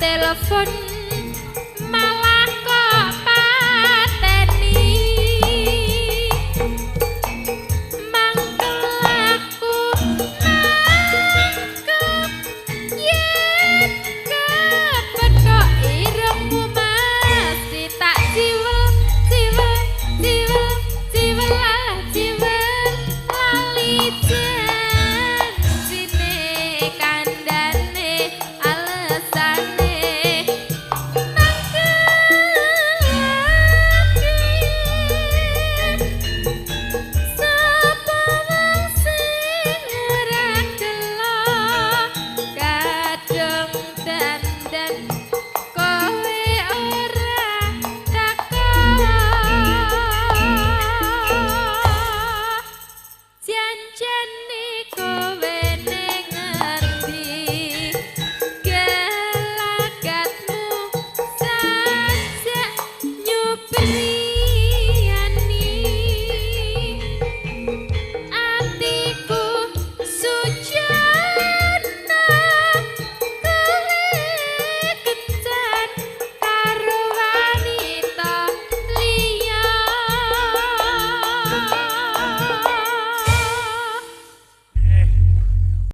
Telepon.